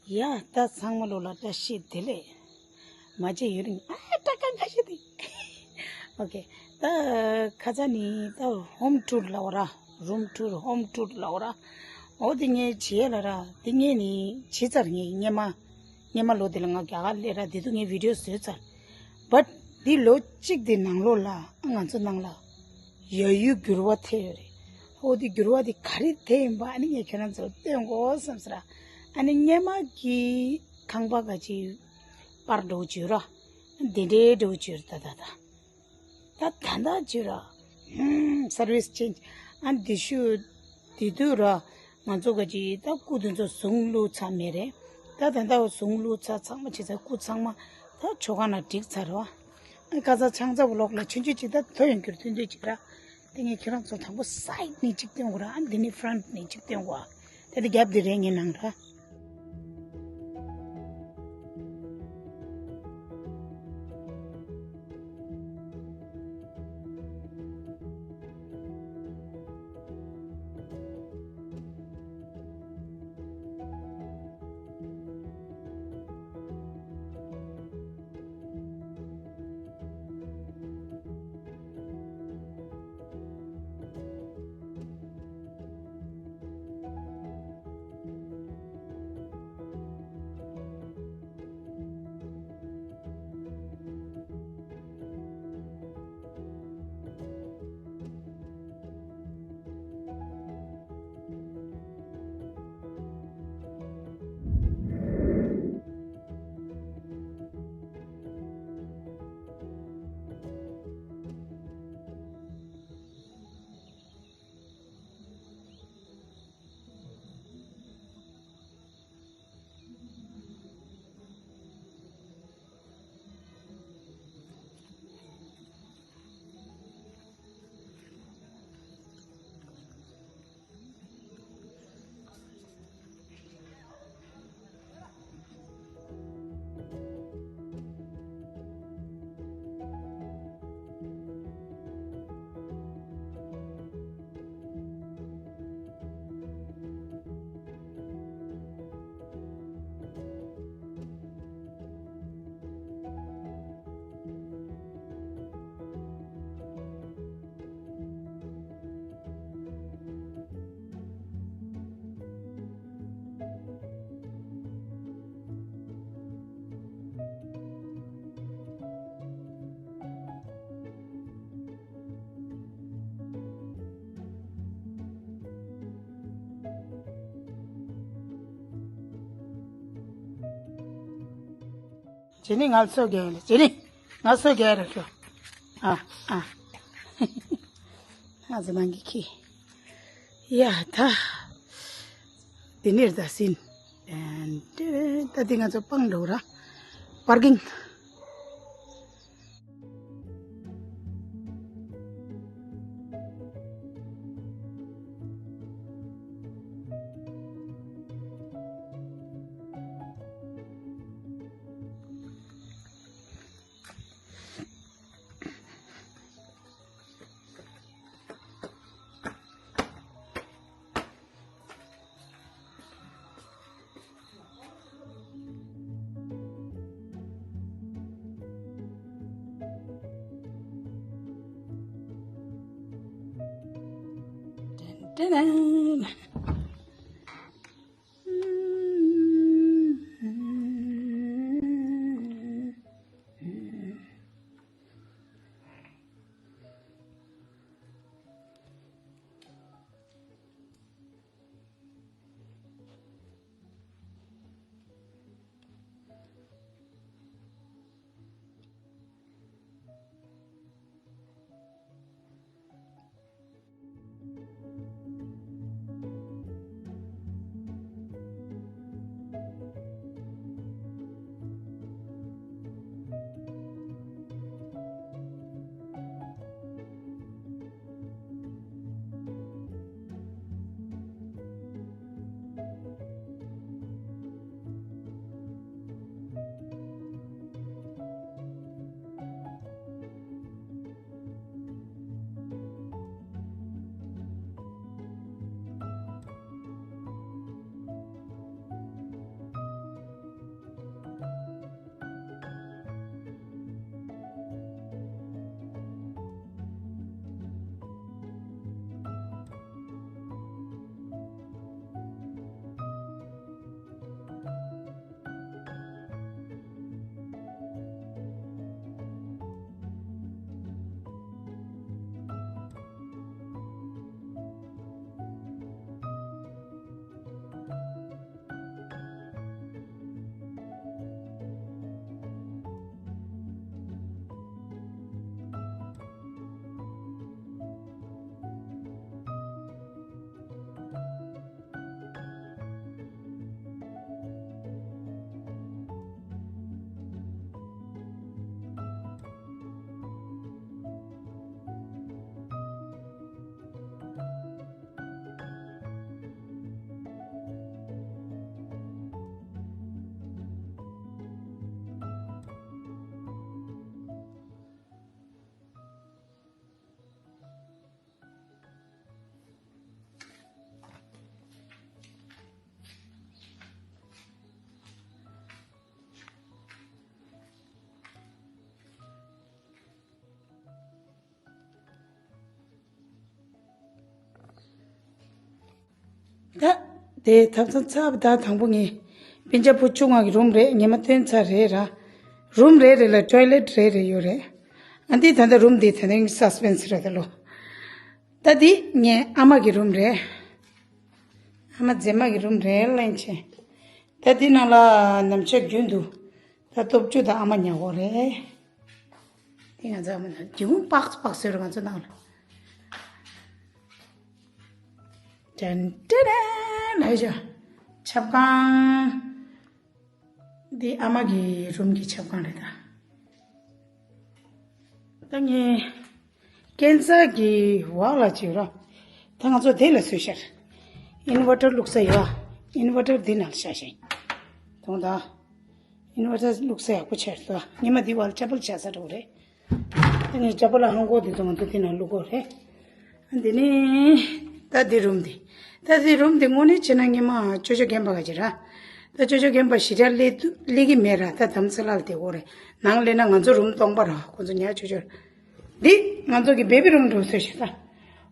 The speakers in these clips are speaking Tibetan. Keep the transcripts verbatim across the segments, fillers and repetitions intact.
ཡ་ད་ཚང་མ་ལོ་ལ་བཀྲ་ཤིས་བདེ་ལེགས། མ་བརྗེད་ཡུན་རིང་ཨ་སྐྲ་ཁ་ཁ་ཤས་དེ། ཨོ་ཀེ། ད་ཁ་ཚ་ནི་ད་ཧོམ་ཊུར་ལབ་ར། རུམ་ཊུར་ཧོམ་ཊུར་ལབ་ར། ཨོ་དེ་ངས་བྱེད་ལ་ར། དེ་ངས་ནི་བྱེད་ཚར། ངས་སྔོན་མ་སྔོན་མ་ལོ་དེ་ལ་ང་རྒྱ་གར་སླེབས་ར། དེ་དུས་ངས་བི་ཌི་ཡོ་བཟོས་ཚར། བཊ་འདི་ལོ་གཅིག་དེ་ནང་ལོགས་ལ་ང་ཚོ་ནང་ལ་ཡ་ཡུལ་འགྱུར་བ་ཐེབས་ཡོད་རེད། ཨོ་དེ་འགྱུར་བ་དེ་ག་རེ་ཐེབས་ཡིན་པ་ཨ་ནི་ངས་ཁྱེད་རང་ཚོར་སྟོན་དགོས་བསམ་ཟེར། ཨ་ནི་སྔོན་མ་གི་ཁང་པ་ག་ཅིག་པར་འགྲོ་བཅུག་ར། དེ་འདྲའི་འགྲོ་བཅུག་ད་ད་ད། ད་ད་ད་བཅུག་ར། ཧུམ། སར་ཝི་སི་ཅེན་ཇི། ཨ་འདི་ཤུ་དེ་དུས་ར། ང་ཚོ་ག་ཅིག་ད་སྐུ་དེ་ཚོ་ཟུང་བླུགས་ཚར་མེད་རེད། ད་ད་ད་ཟུང་བླུགས་ཚར། ཚང་མ་བྱས་ཚར། སྐུ་ཚང་མ་ད་མཆོད་ཁང་ནང་བསྒྲིགས་ཚར་ར། ཨ་ཁ་ཚ་ཆང་ཚ་བོ་ལོག་ལ་ཆུང་ཆུང་ཅིག་ད་ཐོ་ཡོང་རྒྱུར་ཐུང་ཐུང་ཅིག་ར། དེ་ངས་ཁྱེད་རང་ཚོ་དང་པོ་སའིཌ་ནས་གཅིག་སྟོན་དགོས་ར། ཨ་འདི་ནས་ཕ་རན་ཊི་ནས་གཅིག་སྟོན་དགོས། ཨ་དེ་དེ་རྒྱབ་དེ་རེད། ངའི་ནང་ར། ཇེ་ནི་ང་ཚོ་རྒྱལ་ལ། ཇེ་ནི་ང་ཚོ་རྒྱལ་ར་ཤོ། ཨ་ཨ། ཨ་ཙི་ནང་གི་ཁི། ཡ་ད། དེ་ནས་ད་ཟིན། ད་དེ་ང་ཚོ་སྤང་འགྲོ་ར། པར་ཀིང་། ཏན་ཏན། དེ་ཐབ་ཚང་ཚབ་ད་དང་པོ་ངས་སྤུན་ཀྱག་བུ་ཆུང་བ་གི་རུམ་རེད། ངས་མ་སྟོན་ཚར་རེད་ར། རུམ་རེ་རེ་ལ་ཊོའི་ལེཊ་རེ་རེ་ཡོད་རེད། ཨ་འདི་ད་ལྟ་རུམ་འདི་ད་ལྟ་སཱ་སི་པེན་སི་རེད་ད་ལོ། ད་འདི་ངའི་ཨ་མ་གི་རུམ་རེད། ཨ་མ་མཛེས་མ་གི་རུམ་རེད་གླེང་ཆེ། ད་འདི་ནང་ལ་ནམ་ཕྱེད་རྒྱུན་དུ་ད་སྟོབས་བཅུ་དང་ཨ་མ་ཉལ་གོ་རེད། འདི་ང་ཚོ་ཨ་མ་དང་སྒྱེ་འུ་པག་པག་བཟོས་རེད་ང་ཚོ་ནང་ལ། ཏན་ཏན་ལ་ཡ། ཆབ་ཁང་། འདི་ཨ་མ་གི་རུམ་གྱི་ཆབ་ཁང་རེད་ད། ད་ངས་ཀན་ས་གི་འོག་ལ་བྱེད་རོགས། ད་ང་ཚོ་དེ་ལ་བཟོས་ཤར། ཨིན་ཝར་ཊར་བླུགས་ས་ཡོད། ཨིན་ཝར་ཊར་འདི་ནང་ལ་བཞག་ཤིང་། དོང་ད། ཨིན་ཝར་ཊར་བླུགས་ས་ཡག་པོ་ཆགས་སོང་། ཉི་མ་འདི་བར་ཊེ་བལ་བཞག་ས་འགྲོ་རེད། ཨ་ནི་ཊེ་བལ་ལ་ཧང་གོ་དེ་ཚོ་ང་ཚོ་དེ་ནང་བླུག་གོ་རེད། ཨ་འདི་ནི། ད་འདི་རུམ་འདི། ད་འདི་རུམ་འདི་དངོས་གནས་བྱས་ན་ངས་མ་ཅོ་ཅོ་རྒན་པ་ག་ཅི་ར། ད་ཅོ་ཅོ་རྒན་པ་ཞེ་དྲག་སླེབས་སླེབས་ཀྱི་མེད་ར། ད་དམ་ཚིག་ལ་བསྡད་གོ་རེད། ནང་སླེབས་ན་ང་ཚོ་རུམ་སྟོང་པ་ར། ཁོ་ཚོ་ཉལ་ཅོ་ཅོ། འདི་ང་ཚོ་གི་བེ་བི་རུམ་འགྲོ་ཚོད་ཤེས་ད།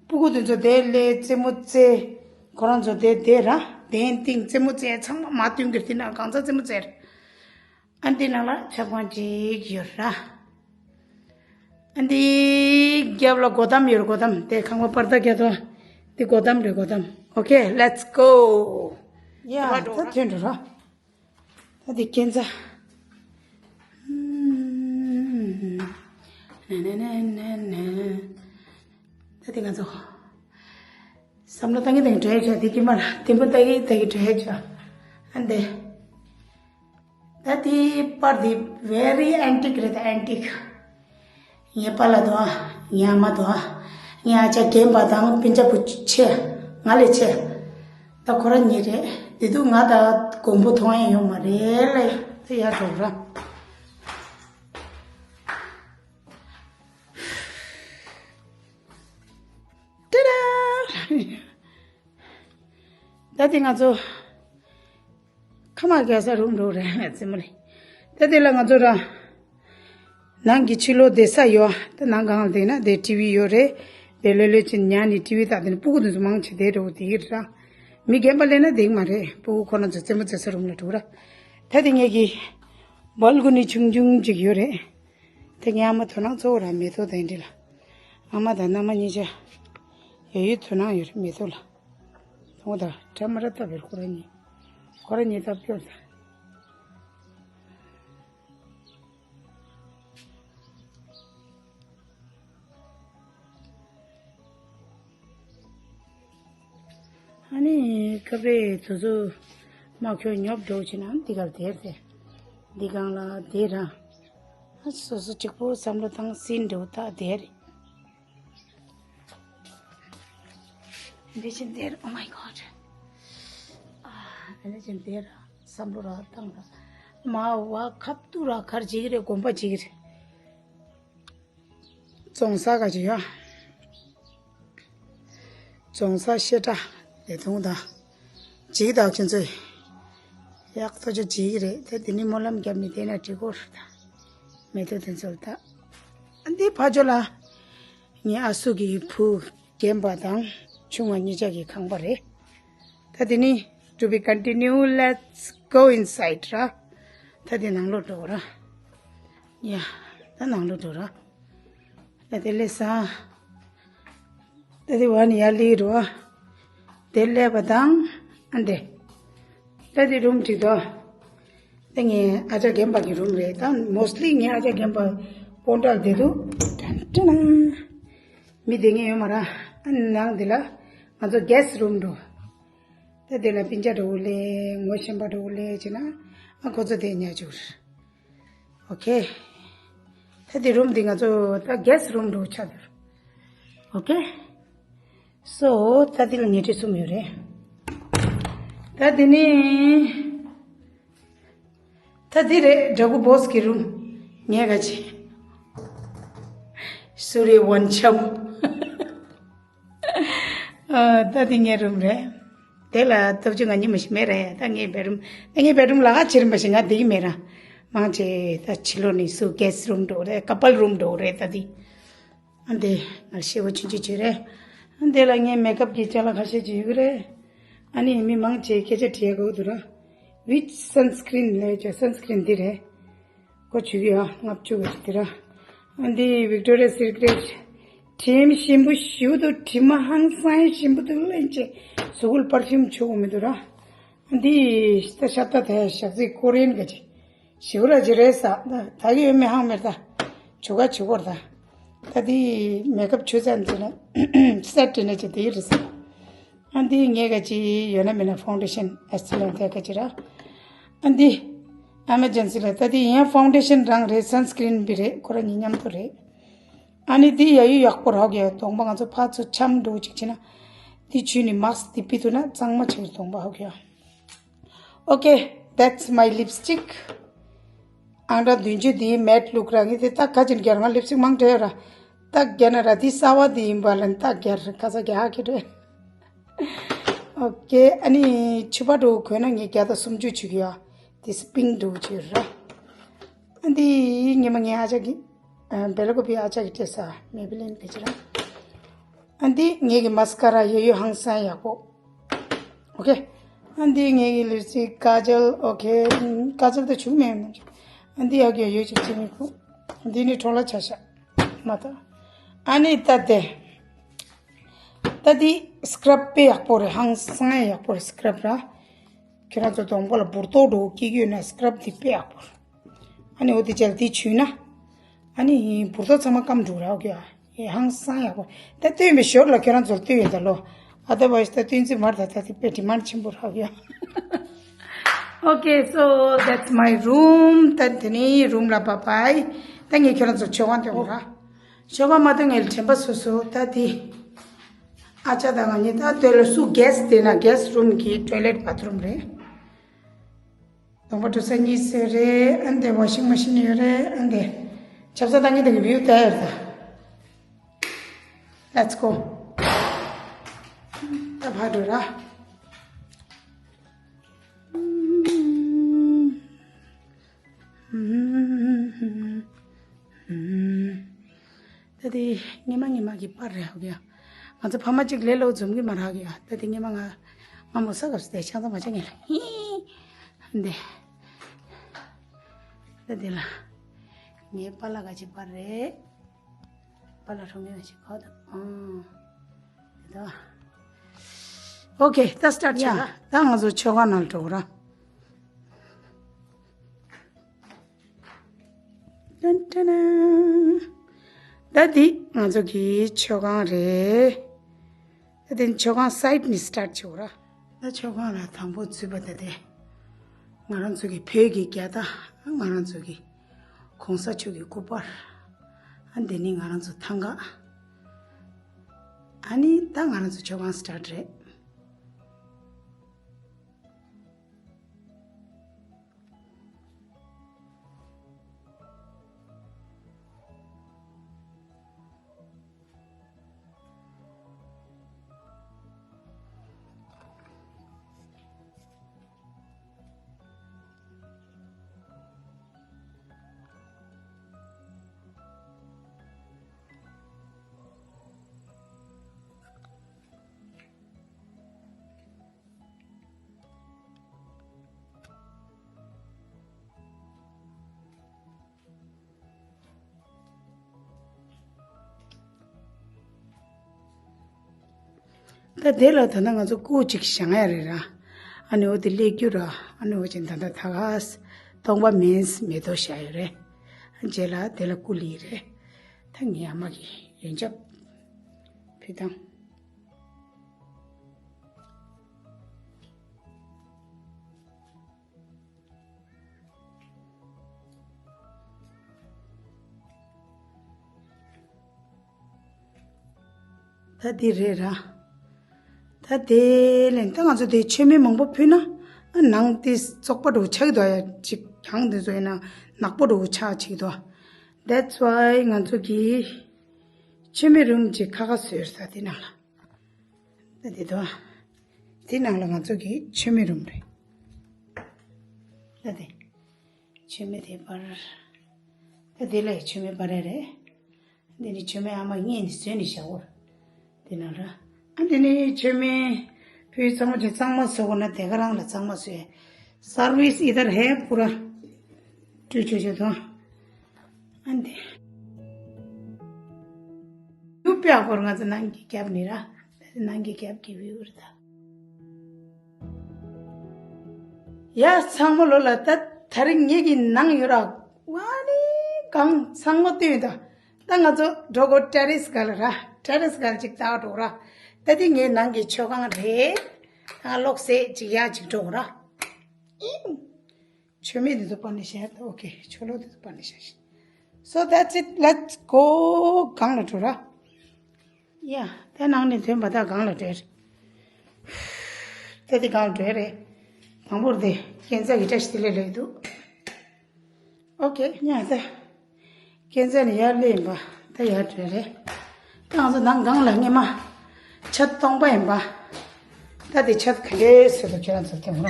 སྤུ་གུ་དེ་ཚོ་དེ་སླེབས་རྩེད་མོ་རྩེ། ཁོ་རང་ཚོ་དེ་དེ་ར། དེ་སྟེང་རྩེད་མོ་རྩེ་ཚང་མ་མ་བསྟུན་གྱི་དེ་ན་གང་ཚ་རྩེད་མོ་རྩེ་ར། ཨ་འདི་ནང་ལ་ཆབ་ཁང་གཅིག་ཡོད་ར། ཨ་འདི་རྒྱབ་ལ་སྒོ་འགྲམ་ཡོད་ར། སྒོ་འགྲམ་དེ་ཁང་པ་པར་ད་རྒྱབ་ཏོ། འདི་སྒོ་འགྲམ་རེད་སྒོ་འགྲམ། ཨོ་ཁེ་let's go། ཡ་ད་ཐོན་འགྲོ་ར། ད་འདི་ཁྱེད་ཚ། ནན་ནན་ནན་ནན། ད་འདི་ང་ཚོ། བསམ་བློ་བཏང་གི་བཏང་གི་བྲོས་བྱ་འདི་ཀྱི་མར་དེ་མོ་ལྟ་གི་ལྟ་གི་བྲོས་བྱ། ཨ་འདི། ད་དེའི་པར་འདི་very antique རེད་ད། antique། ངའི་པཱ་ལགས་དང་ངའི་ཨ་མ་དང་ངའི་ཨ་ཅག་རྒན་པ་དང་སྤུན་ཀྱག་བུ་ཆེ། ང་ལས་ཆེ། ད་ཁོ་རང་གཉིས་རེད། དེ་དུས་ང་ད་མགོན་པོ་མཐོང་ཡ་ཡོད་མ་རེད་ལ། དེ་ཡར་འགྲོ་ར། ཏེ་ར། ད་དེ་ང་ཚོ་ཁ་མ་རྒྱག་ས་རུམ་འགྲོ་རེད་ལ་རྩེད་མོ་ལས། ད་དེ་ལ་ང་ཚོ་ར། ནང་གི་ཕྱི་ལོགས་བསྡད་ས་ཡོད། ད་ནང་སྒང་ལ་བསྡད་ན་དེ་ཊི་ཝི་ཡོད་རེད། དེ་ལྷོད་ལྷོད་ཅིག་ཉལ་ནས་ཊི་ཝི་ལྟ། དེ་ནས་སྤུ་གུ་དེ་ཚོ་མང་ཆེ་བསྡད་འགྲོ་གི་དེ་གི་ར། མི་རྒན་པ་སླེབས་ན་བསྡད་ཀྱི་མ་རེད། སྤུ་གུ་ཁོ་རང་ཚོ་རྩེད་མོ་རྩེ་ས་རུམ་ལ་འགྲོ་ར། ད་དེ་ངེད་ཀྱི་སྦལ་ཀོ་ནི་ཆུང་ཆུང་ཅིག་ཡོད་རེད། དེ་ངའི་ཨ་མ་དོ་སྣང་གཙོ་བོ་ར་མེ་ཏོག་དང་འདི་ལ། ཨ་མ་དང་མནའ་མ་གཉིས་ཆ། ཡོད་ཡོད་དོ་སྣང་ཡོད་རེད་མེ་ཏོག་ལ། དོ་དང་འདྲ་མ་འདྲ་བཏབ་པའི་ཁོ་རང་གཉིས། ཁོ་རང་གཉིས་བཏབ་སྐྱོར་དང་། ཨ་ནི་སྐབས་རེ་དུས་ཚོད་མ་འཁྱོལ་ཉོབ་འགྲོ་བྱེད་ན་འདི་གར་དེར་དེ། འདི་སྒང་ལ་དེ་ར། ཨ་སོ་སོ་གཅིག་པོ་བསམ་བློ་བཏང་སྲིད་འགྲོ་ད་དེ་རེད། འདི་ཕྱིན་དེར། Oh my God. ཨ་འདི་ཕྱིན་དེར་བསམ་བློ་ར་བཏང་ར། མ་བ་ཁབ་ཏུ་ར་གར་བྱེད་ཀྱི་རེད། དགོན་པ་བྱེད་ཀྱི་རེད། རྫོང་ས་ག་ཅི་ཡ། རྫོང་ས་བཤད་གྲྭ་ལས་ཐོང་དང་། ཇིག་དག་ཁྱོད་ཚོས་ཡག་ཐོ་ཅོ་ཇིག་རེད་དེ། དེ་ནི་སྨོན་ལམ་བརྒྱབ་ནས་དེ་ན་འགྲིག་གོ་རེད་ད། མེ་ཏོག་དེ་ཚོ་ལ་ད། འདི་ཕ་ཇོ་ལ་ངའི་ཨ་སུ་གི་བུ་རྒན་པ་དང་ཆུང་བ་གཉིས་ཆ་གི་ཁང་པ་རེད། ད་དེ་ནི་to be continue, let's go inside ར། ད་དེ་ནང་ལོགས་འགྲོ་ར། ཡ། ད་ནང་ལོགས་འགྲོ་ར། ད་དེ་ལས་ས། ད་དེ་བ་ནི་ཡར་སླེབས་རོ། དེ་སླེབས་པ་དང་ཨ་འདྲེ། ད་དེ་རུམ་གཅིག་དོ། ད་ངའི་ཨ་ཅག་རྒན་པ་གི་རུམ་རེད། ད་མོ་སི་ལི་ངའི་ཨ་ཅག་རྒན་པ་སྤོན་ཊ་ལ་བསྡད་འདུག་ཏན་ཏན། མི་བསྡད་མཁན་ཡོད་མ་རེད། ཨ་ནང་འདི་ལ་ང་ཚོ་གྷེ་སི་ཊི་རུམ་འགྲོ། ད་དེ་ལ་སྤུན་ཀྱག་འདྲ་བོ་སླེབས། ངོ་ཤེས་པ་འདྲ་བོ་སླེབས་བྱས་ན་ཨ་ཁོ་ཚོ་དེ་ཉལ་བཅུག་ཨོ་ཁེ། ད་དེ་རུམ་འདི་ང་ཚོ་ད་གྷེ་སི་ཊི་རུམ་འགྲོ་ཆགས་འདུག་ཨོ་ཁེ། སོ་ད་འདི་ལ་ཉལ་ཁྲི་གསུམ་ཡོད་རེད། ད་འདི་ནི། ད་འདི་རེད་འདྲ་སྐུ་བོ་སི་གི་རུམ། ངས་ག་ཅི། སུ་རེ་ཝན་ཆབ། ཨ་ད་འདི་ངའི་རུམ་རེད། དེ་ལ་སྟོབས་ཆུང་ང་གཉིས་མ་ཞིག་མེད་རེད། ད་ངའི་བེ་རུམ། ད་ངའི་བེ་རུམ་ལ་ཁ་ཕྱིར་མ་ཞིག་ང་བསྡད་ཀྱི་མེད་ར། མང་ཆེ་ད་ཕྱི་ལོགས་ནས་སུ་གྷེ་སི་ཊི་རུམ་འགྲོ་རེད། ཀ་པལ་རུམ་འགྲོ་རེད་ད་འདི། ཨ་འདི་ང་ཤེས་པོ་ཆུང་ཆུང་བྱོས་རེད། ཨ་འདི་ལ་ངའི་མེ་ཀབ་ཀྱི་ཅ་ལག་ཁ་ཤས་ཅིག་ཡོད་རེད། ཨ་ནི་མི་མང་ཆེ་སྐད་ཆ་དྲི་ཡ་གོ་འདུག་ར། Which sunscreen ལབ་ཀྱི་sunscreen འདི་རེད། ཀོ་བྱུག་ཡ་ལྔ་བཅུ་གི་དེ་ར། ཨ་འདི་Victoria's Secret དྲི་མ་ཞིམ་པོ་ཞིག་འདུག་དྲི་མ་ཧང་སང་ཞིམ་པོ་འདུག་ལན་ཅེ་གཟུགས་པོ་ལ་perfume བྱུག་གོ་མི་འདུག་ར། ཨ་འདི་ཤ་ཤ་ད་ད་ཞག་ཚི་ཀོ་རེན་ག་ཅི་ཞིག་ར་ཅི་རེད་ས་ད་ད་གི་ཡོད་མི་ཧང་མེར་ད་བྱུག་ག་བྱུག་གོ་ར་ད། ད་འདི་མེ་ཀབ་བྱུག་ཚར་ནས་ན་སེ་ཊི་ནས་ཅི་དེ་རེད་ས། ཨ་འདི་ངས་ག་ཅི་ཡོད་ན་མེད་ན་foundation Estee Lauder དེ་ག་ཅི་ར། ཨ་འདི་Amazon ལ་ད་འདི་ཡང་foundation རང་རེད། sunscreen བི་རེད། ཁོ་ར་གཉིས་མཉམ་དུ་རེད། ཨ་ནི་འདི་ཡ་ཡུ་ཡག་པོ་རག་ཡོད། གདོང་པ་ང་ཚོ་ཕར་ཚུར་འཆམ་འགྲོ་ཅིག་བྱེད་ན་འདི་བྱུགས་ནས་mask འདི་ཕུད་ཐུབ་ན་གཙང་མ་ཆགས་ཀྱི་གདོང་པ་ཧོག་ཡོད། Okay, that's my lipstick. ཨང་གྲངས་བདུན་ཅུ་འདིའི་matte look ར་ངས་དེ་ཏག་ཁ་ཅིག་རྒྱལ་ང་lipstick མང་དྲགས་ཡོད་ར། ཏག་རྒྱལ་ན་ར་འདི་གསར་བ་འདི་ཡིན་པ་ལ་ཏག་རྒྱལ་ཁ་ས་རྒྱལ་ཧ་ཁེ་དྲོད། Okay, ཨ་ནི་ཕྱུ་པ་འགྲོ་གོས་ན་ངས་བརྒྱ་དང་སུམ་ཅུ་བྱུག་ཡོད། འདི་སི་pink འགྲོ་བྱུག་ར། ཨ་འདི་ཉི་མ་ངའི་ཨ་ཅག་གི་བེ་ལ་ཀོ་པི་ཨ་ཅག་གི་སྤྲད་ས་Maybelline ག་ཅི་ར། ཨ་འདི་ངེད་ཀྱི་mascara ཡ་ཡུ་ཧང་སང་ཡག་པོ། Okay. ཨ་འདི་ངེད་ཀྱི་lipstick ཀ་ཇལ། Okay. ཀ་ཇལ་དེ་བྱུག་མེད་ནམ། ཨ་འདི་ཡག་ཡ་ཡོད་ཅིག་ཅི་མི་ཁུ། འདི་ནི་གྲོ་ལ་ཆ་ཤ་མ་ད། ཨ་ནི་ད་དེ། ད་འདི་scrub དཔེ་ཡག་པོ་རེད། ཧང་སང་ཡག་པོ་རེད་scrub ར། ཁྱོད་རང་ཚོ་གདོང་པ་ལ་འབུར་ཏོག་འགྲོ་སྐྱེ་གི་ཡོད་ན་scrub འདི་དཔེ་ཡག་པོ་རེད། ཨ་ནི་འོ་དེ་ཅལ་དེ་བྱུགས་ན། ཨ་ནི་འབུར་ཏོག་ཚང་མ་སྐམ་འགྲོ་ར་ཨོ་ཀེ་ཨ། ཧང་སང་ཡག་པོ། ད་སྟོན་པའི་ཞོར་ལ་ཁྱོད་རང་ཚོར་སྟོན་ཡོད་ད་ལོ། Otherwise ད་སྟོན་རྩིས་མར་ད་ད་དེ་དཔེ་demand ཆེན་པོ་རག་ཡོད། Okay, so that's my room. ད་དེ་ནི་རུམ་ལ་bye bye. ད་ངས་ཁྱོད་རང་ཚོར་མཆོད་ཁང་སྟོན་དགོས་ར། མཆོད་ཁང་མ་སྟོན་ངས་དྲན་པ་སོ་སོ་ད་དེ། ཨ་ཅག་དང་ང་གཉིས་ད་དེ་ལ་སུ་guest དེ་ན་guest room གི་toilet bathroom རེད། གདོང་པ་འཁྲུ་ས་གཉིས་ཟེར་རེད། ཨ་འདི་washing machine ཡོད་རེད། ཨ་འདི་ཆབ་གསང་བཏང་གི་འདུག view ལྟ་ཡོད་ད། Let's go. ད་ཕར་འགྲོ་ར། ད་དེ་ཉི་མ་ཉི་མ་གི་པར་རེད་ཧ་གི་ཡ། ང་ཚོ་ཕ་མ་གཅིག་ལས་སླ་པོ་འཛོམས་གི་མ་རག་གི་ཡ། ད་དེ་ཉི་མ་ང་ང་མོ་ས་སྐབས་སུ་དེ་ཆང་ས་མ་ཆ་ངེས་ལ་ཧི་འདི། ད་དེ་ལ་ངའི་པཱ་ལགས་ཀྱི་པར་རེད། པཱ་ལགས་ཁྲོམ་ཡོད་ཞིག་གོ་དང་ཨང་། དེ་ད། Okay, ད་start བྱེད་ཡ། ད་ང་ཚོ་མཆོད་ཁང་ནང་འགྲོ་ར། ཏན་ཏན། ད་འདི་ང་ཚོ་གི་མཆོད་ཁང་རེད། ད་འདི་མཆོད་ཁང་side ནས་start བྱེད་དགོས་ར། ད་མཆོད་ཁང་ལ་དང་པོ་འཛུལ་བ་ད་དེ། ང་རང་ཚོ་གི་བོད་ཀྱི་རྒྱལ་དར། ང་རང་ཚོ་གི་༸གོང་ས་མཆོག་གི་སྐུ་པར། ཨ་འདི་ནི་ང་རང་ཚོ་ཐང་ག་ཨ་ནི་ད་ང་རང་ཚོ་མཆོད་ཁང་start རེད། ད་དེ་ལ་ད་ལྟ་ང་ཚོ་སྐུ་གཅིག་བཞེངས་ཡ་རེད་ར། ཨ་ནི་འོ་དེ་སླེབས་རྒྱུ་ར། ཨ་ནི་འོ་ཅན་ད་ལྟ་ད་ག་སྟོང་པ་མིན་མེ་ཏོག་བཞག་ཡོད་རེད། རྗེས་ལ་དེ་ལ་སྐུ་ལི་རེད། ད་ངའི་ཨ་མ་གི་ཡོན་ཆབ་ཕུལ་སྟངས། ད་འདི་རེད་ར། ད་དེ་ལས་ད་ང་ཚོ་དེ་མཆོད་མེ་མང་པོ་ཕུལ་ན་ཨ་ནང་དེ་བཙོག་པ་འདྲ་བོ་ཆགས་ཀྱི་འདུག་ཡ། ཅིག་གྱང་དེ་ཚོ་ཡིན་ན་ནག་པོ་འདྲ་བོ་ཆགས་ཆགས་ཀྱི་འདུག That's why ང་ཚོ་གིས་མཆོད་མེ་རུམ་ཅིག་ཁ་ཁ་བཟོས་ས་དེ་ནང་ལ། ད་དེ་དོ། དེ་ནང་ལ་ང་ཚོ་གི་མཆོད་མེ་རུམ་རེད། ད་དེ། མཆོད་མེ་དེ་པར། ད་དེ་ལ་མཆོད་མེ་པར་རེ་རེད། འདི་ནི་མཆོད་མེ་ཨ་མ་ངས་ནི་བཟོས་ནི་བཞག་གོ། དེ་ནང་ལ། ཨ་འདི་ནི་མཆོད་མེ། བུ་ཚང་མ་ཅིག་གཙང་མ་བཟོ་དགོས་ན་དེ་ག་རང་ལ་གཙང་མ་བཟོས། Service इधर है पूरा। ཀྲུ་ཆུ་ཆུ་དང་། ཨ་འདི། ཡུ་པ་ཡ་སྐོར་ང་ཚོ་ནང་གི་རྒྱབ་ནི་ར། ནང་གི་རྒྱབ་ཀྱི་བིའུ་རེད་ད། ཡ་ཚང་མ་ལོ་ལ་ད་དེ་རིང་ངེད་ཀྱི་ནང་ཡོད་ར། ཝ་ནི་གང་ཚང་མ་བཏོན་ད། ད་ང་ཚོ་འགྲོ་གོ་ཏྲེ་རེས་ག་ལ་ར། ཏྲེ་རེས་ག་ལ་ཅིག་ལྟ་འགྲོ་ར། ད་དེ་ངའི་ནང་གི་མཆོད་ཁང་རེད། ད་ལོག་སེ་ཅིག་ཡ་ཅིག་འགྲོ་ར། ཨིན། མཆོད་མེ་འདི་ཚོ་པར་ནས་བཞག་ད། ཨོ་ཁེ། ཆོ་ལོ་འདི་ཚོ་པར་ནས་བཞག་ཤིག So that's it. Let's go. གང་ལ་འགྲོ་ར། ཡ། དེ་ནང་ནས་ཐོན་པ་ད་གང་ལ་འགྲོ་རེད། དེ་དེ་གང་ལ་འགྲོ་རེད། དང་པོར་དེ་སྐྱེན་ཚ་གི་བཀྲ་ཤིས་བདེ་ལེགས་ལས་འདུག་ཨོ་ཁེ། ཉ་ད། སྐྱེན་ཚ་ནི་ཡར་སླེབས་ཡིན་པ། ད་ཡར་འགྲོ་རེད། ད་ང་ཚོ་ནང་སྒང་ལ་སྔས་མ་ཆ་སྟོང་པ་ཡིན་པ། ད་དེ་ཆ་ག་འདྲས་བཟོས་འདུག་ཁྱེད་རང་ཚོ་ཐེངས་ར།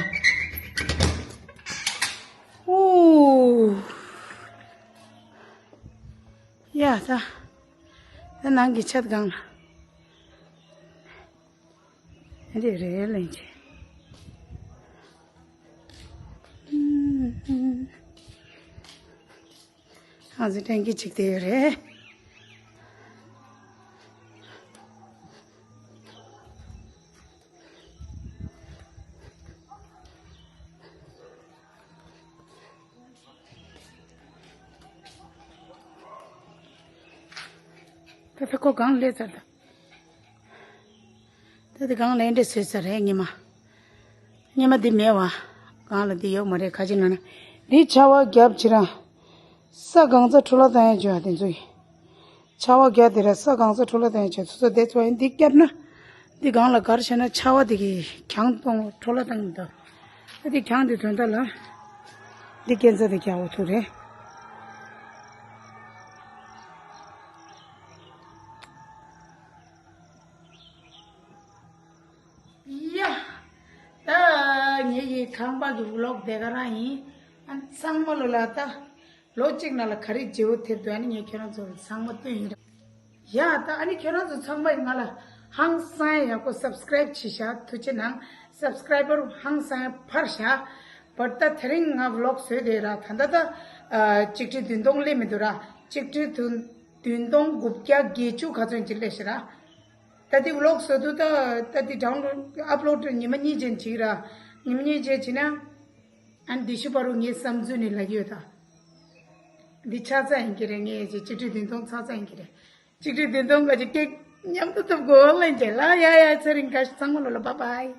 ཨོ། ཡ་ད། ད་ནང་གི་ཆ་སྒང་ལ། འདི་རེད་ལན་ཆེ། ང་ཚོ་ཏན་གི་ཅིག་དེ་ཡོད་རེད། ད་ད་ཁོ་གང་སླེབས་ཚར་ད། ད་དེ་གང་ལ་འདྲེ་བཟོས་ཚར་རེད་ཉི་མ། ཉི་མ་འདི་མེད་བ། གང་ལ་འདི་ཡོད་མ་རེད་ཁ་ཅིག་ན་ན། འདི་ཆར་པ་བརྒྱབ་ཅི་ར། ས་གང་ཚ་འཕྲོ་བརླག་བཏང་ཡ་བྱོས་ཨ་དེ་ཚོ་ཡིན། ཆར་པ་བརྒྱབ་དེ་ར་ས་གང་ཚ་འཕྲོ་བརླག་བཏང་ཡ་བྱོས་ཚོ་ཚོ་དེ་ཚོ་ཡིན་འདི་བརྒྱབ་ན། འདི་གང་ལ་གར་བྱས་ན་ཆར་པ་དེ་གིས་གྱང་གཏོང་འཕྲོ་བརླག་བཏང་མི་འདུག་ཨ་དེ་གྱང་དེ་དོན་དག་ལ། འདི་སྐྱེན་ཚ་དེ་རྒྱག་འོ་ཐུག་རེད། ཡ། ད་ངེད་ཀྱི་ཁང་པ་གི་ཝི་ལོག་དེ་ག་རང་ཡིན། ཨ་ཚང་མ་ལོ་ལ་ད་ལོ་གཅིག་ནང་ལ་ག་རེ་བརྗེ་བོ་ཐེབས་འདུག་ཨ་ནི་ངས་ཁྱེད་རང་ཚོ་ལ་ཚང་མ་སྟོན་ཡིན། ཡ་ད་ཨ་ནི་ཁྱེད་རང་ཚོ་ཚང་མ་ཡིན་ང་ལ་ཧང་སང་ཡག་པོ་སབ་སི་ཀ་རེབ་བྱས་ཤག་ཐུགས་རྗེ་གནང་། སབ་སི་ཀ་རེ་བར་ཧང་སང་འཕར་ཤག་བར་ད་དེ་རིང་ང་ཝི་ལོག་བཟོས་དེ་ར་ད་ད་ད་ཨ་གཅིག་ཁྲི་བདུན་སྟོང་སླེབས་མི་འདུག་ར། གཅིག་ཁྲི་བདུན་བདུན་སྟོང་དགུ་བརྒྱ་བརྒྱད་ཅུ་ག་ཚོད་ཅིག་སླེབས་ཤག་ར། ད་འདི་ཝི་ལོག་བཟོ་དུས་ད་ད་འདི་ཌའུན་ལོཌ་ཨབ་ལོཌ་ཉི་མ་གཉིས་ཅན་བྱེད་ར། ཉི་མ་གཉིས་ཅན་བྱེད་ན། ཨ་ནི་འདི་ཤུ་པ་རུ་ངའི་བསམ་ཚུལ་ནི་ལབ་ཡོད་ད། འདི་ཆག་ཚ་ཡིན་གྱི་རེད་ངས་ཅིག་གཅིག་ཁྲི་བདུན་སྟོང་ཆག་ཚ་ཡིན་གྱི་རེད། གཅིག་ཁྲི་བདུན་སྟོང་ག་ཅིག་ཀེག་མཉམ་དུ་ཐུབ་དགོས་ལན་ཅན་ལ་ཡ་ཡ་ཚེ་རིང་ག་ཚང་མ་ལོ་ལ་བྷའི་བྷའི།